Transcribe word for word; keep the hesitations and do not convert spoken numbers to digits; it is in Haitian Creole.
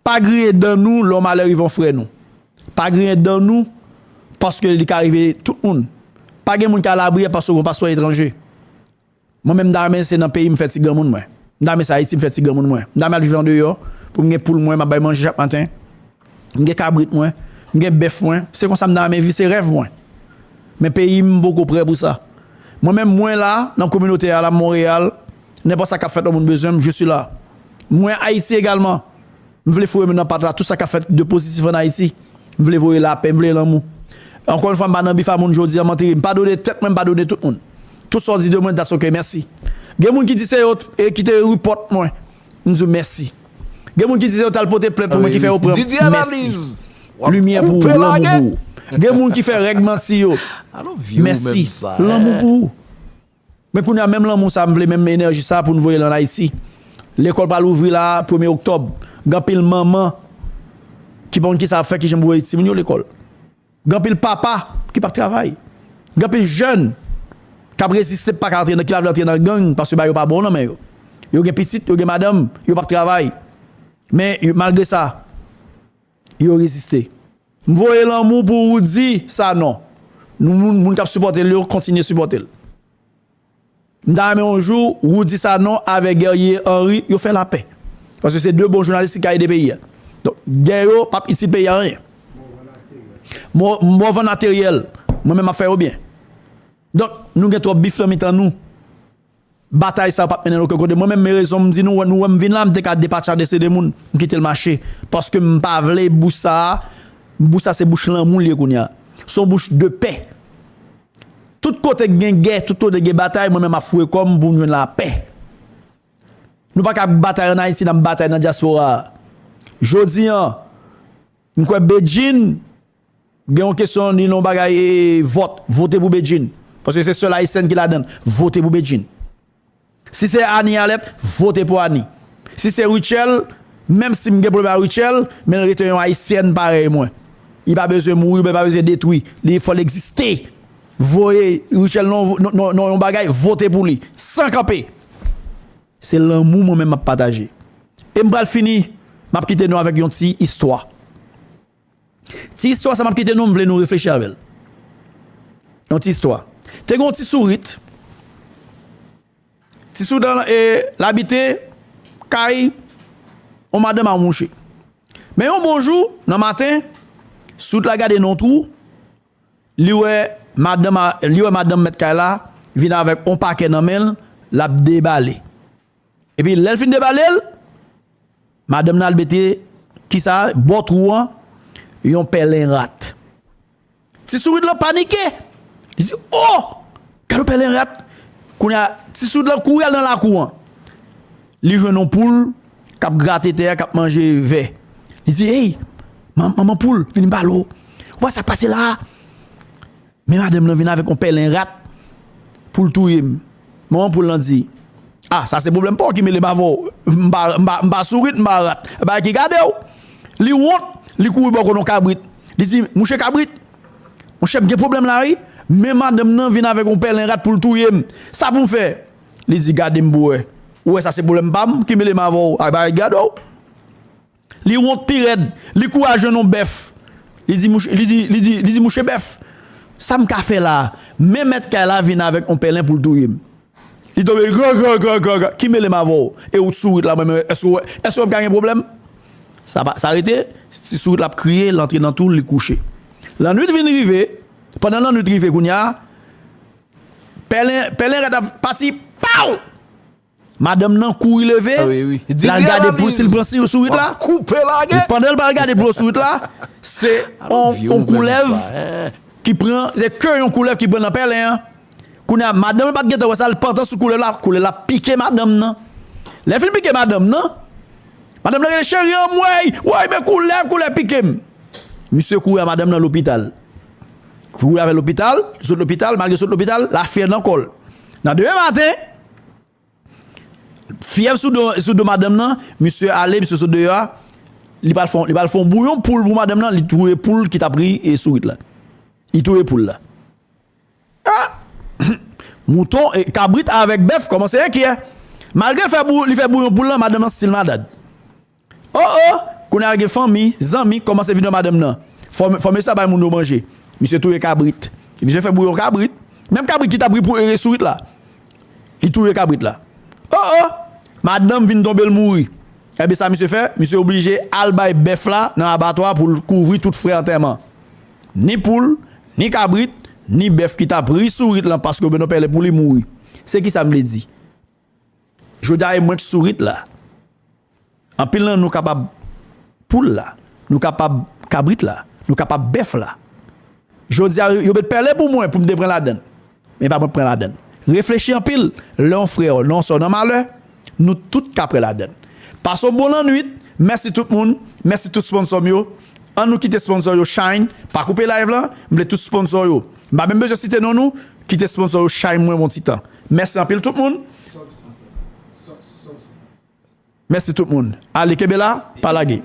Pa griyen dan nou lè yon malè rive yon frè nou. Pa griyen dan nou paske li ka rive tout moun. Pa gen moun ki alabri paske yon paspò etranje. Mwen menm, m ta renmen se nan peyi m fè ti granmoun mwen. M ta renmen se Ayiti m fè ti granmoun mwen. M ta renmen al viv andeyò pou m gen poul mwen, m ap bay manje chak maten. M gen kabrit mwen, m gen bèf mwen. Se konsa m ta renmen viv, se rèv mwen. Men peyi m poko prè pou sa. Mwen menm, mwen la, nan kominote a la, Monreyal, nenpòt sa k ap fèt, yon moun bezwen m, je suis là. Mwen Ayiti egalman. M vle foure men nan pat la, tout sa k ap fèt de pozitif ann Ayiti. M vle voye lapè, m vle lanmou. Ankò yon fwa, m pa nan bif a moun jodi a, m antere. M padone tèt mwen, m padone tout moun. Tout sa w di de mwen, that's ok, mèsi. Gen moun ki di se yo t- e ki te report mwen. M di w mèsi. Gen moun ki di se yo t al pote plent pou mwen ki fè yo pran m. Mèsi. Limyè pou ou, lanmou pou ou. Gen moun ki fè règ manti yo. Mèsi. Lanmou pou ou. Men kounye a, menm lanmou sa, m vle menm enèji sa pou n voye l ann Ayiti. Lekòl pral ouvri la, premye oktòb. Gen anpil manman ki pa konn kisa ap fè, kijan pou voye timoun yo lekòl. Gen anpil papa ki p ap travay. Gen anpil jèn k ap reziste, pa ka antre nan, ki pa vle antre nan gang, paske bagay yo pa bon nan men yo. Yo gen pitit, yo gen madanm, yo p ap travay. Men, yo, malgre sa, yo reziste. M voye lanmou pou Roudy Sanon. Nou, moun, moun k ap sipòte l yo, kontinye sipòte l. M ta renmen yon jou, Roudy Sanon avèk Guerrier Henry, yo fè lapè. Paske se de bon jounalis ki ka ede peyi a. Donk, gè yo p ap itil peyi a anyen. Mo- Mòvan ateryèl, mwen menm m ap fè yo byen. Donk, nou gen twòp bif nan mitan nou. Batay sa yo p ap mennen n okenn kote. Mwen menm, men rezon m di nou, nou wè m vin la, m te ka depatcha de se de moun, m kite l mache. Paske m pa vle bouch sa a, bouch sa se bouch lanmou l ye kounye a. Se yon bouch de pè. Tout kote k gen gè, tout kote k gen batay, mwen menm m ap foure kò m pou m jwenn lapè. Nou pa ka batay ann Ayiti, n ap batay nan dyaspora a. Jodi a, m kwè Bedjine gen yon kesyon, li nan yon bagay, e, vòt, vote pou Bedjine. Paske se sèl ayisyèn ki ladan l. Vote pou Bedjine. Si se Annie Alerte, vote pou Annie. Si se Rutshelle, menm si m gen pwoblèm ak Rutshelle, men l rete yon ayisyèn parèy mwen. Li pa bezwen mouri, li pa bezwen detwi. Li fò l egziste. Voye Rutshelle nan, nan, nan, nan yon bagay, vote pou li. San kanpe. Se lanmou mwen menm m ap pataje. E m pral fini, m ap kite nou avèk yon ti istwa. Ti istwa sa m ap kite nou, m vle nou reflechi avè l. Yon ti istwa. Te gen yon ti sourit. Ti sourit lan, e, l abite kay yon madanm ak yon mouche. Men yon bon jou, nan maten, sourit la gade nan yon twou, li wè madanm a, li wè madanm mèt kay la vin avèk yon pakè nan men l, l ap debale. Epi lè l fin debale l, madanm nan al mete, kisa, bò twou an, yon pèlen rat. Ti sourit lan panike. Li di, "Oh! Gade yon pèlen rat." Kounye a, ti sourit lan kouri al nan lakou an. Li jwenn yon poul k ap grate tè a, k ap manje vè. Li di, "Ey, man- manman poul, vini m pale w. Ou wè sa k pase la a?" Men madanm nan vin avèk yon pèlen rat pou l touye m. Manman poul lan di, "Ah, sa se pwoblèm pa w ki mele m avè w. M pa, m pa, m pa sourit, m pa rat. Bagay ki gade w." Li wont, li kouri bò kote yon kabrit. Li di, "Mouche kabrit, monchè, m gen pwoblèm la, wi. Men madanm nan vin avèk yon pèlen rat pou l touye m. Sa pou m fè?" Li di, "Gade m pou w wè. Ou wè sa se pwoblèm pa m ki mele m avè w. Ay, bagay ki gade w." Li wont pi rèd. Li kouri al jwenn yon bèf. Li di, mouche, li di, li di, li di, "Mouche bèf, sa m ka fè la a? Men mèt kay la vin avèk yon pèlen pou l touye m." Li tonbe, gran, gran, gran, gran, gran. "Ki mele m avè w? E ou t sourit la, mwen menm, èske w, èske w wè m ka gen pwoblèm?" Sa pa, sa rete, ti sourit la ap kriye, l antre nan twou l, li kouche. Lannwit vin rive, pandan lannwit rive kounye a, pèlen, pèlen rat ap pati, paw! Madanm nan kouri leve, l al gade pou l si l pran si sourit la. Pandan l pral gade pou l sourit la, se yon, yon koulèv ki pran, se ke yon koulèv ki pran nan pèlen an. Kounye a, madanm nan pa t gentan wè sa, l pantan sou koulèv la, koulèv la pike madanm nan. Lè l fin pike madanm nan, madanm nan rele, "Cheri, anmwey, woy, men koulèv, koulèv pike m." Misye kouri a madanm nan lopital. Kouri avè l lopital, sot lopital, malgre sot lopital, lafyèv nan kò l. Nan demen maten, fyèv sou do, sou do madanm nan, misye ale, misye sot deyò a, li pral fè, li pral fè yon bouyon poul pou madanm nan, li touye poul ki t ap ri e sourit la. Li touye poul la. Ah! Mouton, e, kabrit avèk bèf kòmanse enkyè. Malgre fè bou-, li fè bouyon poul lan, madanm nan still malad. Oh, oh! Kounye a gen fanmi, zanmi, kòmanse vin nan madanm nan. Fò, fò mesye a bay moun yo manje. Misye touye kabrit. Misye fè bouyon kabrit. Menm kabrit ki t ap ri pou, e, sourit la. Li touye kabrit la. Oh, oh! Madanm vin tonbe, l mouri. Ebyen, sa misye fè? Misye oblije al bay bèf la nan abatwa pou l kouvri tout frè antèman. Ni poul, ni kabrit, ni bèf ki t ap ri sourit lan paske yo benn pèlen pou li mouri. Se ki sa m vle di? Jodi a, e mwen k sourit la. Anpil nan nou kapab poul la, nou kapab kabrit la, nou kapab bèf la. Jodi a, yo met pèlen pou mwen pou m te pran ladann. Men pa mwen k pran ladann. Reflechi anpil. Lè yon frè w, lè yon sè w nan malè, nou tout ka pran ladann. Pase yon bon lannwit. Mèsi tout moun. Mèsi tout sponsò m yo. An nou kite sponsò yo shine. Pa koupe live lan. M vle tout sponsò yo. M pa menm bezwen site non nou. Kite sponsò yo shine mwen yon ti tan. Mèsi anpil tout moun. Mèsi tout moun. Ale, kenbe la, pa lage.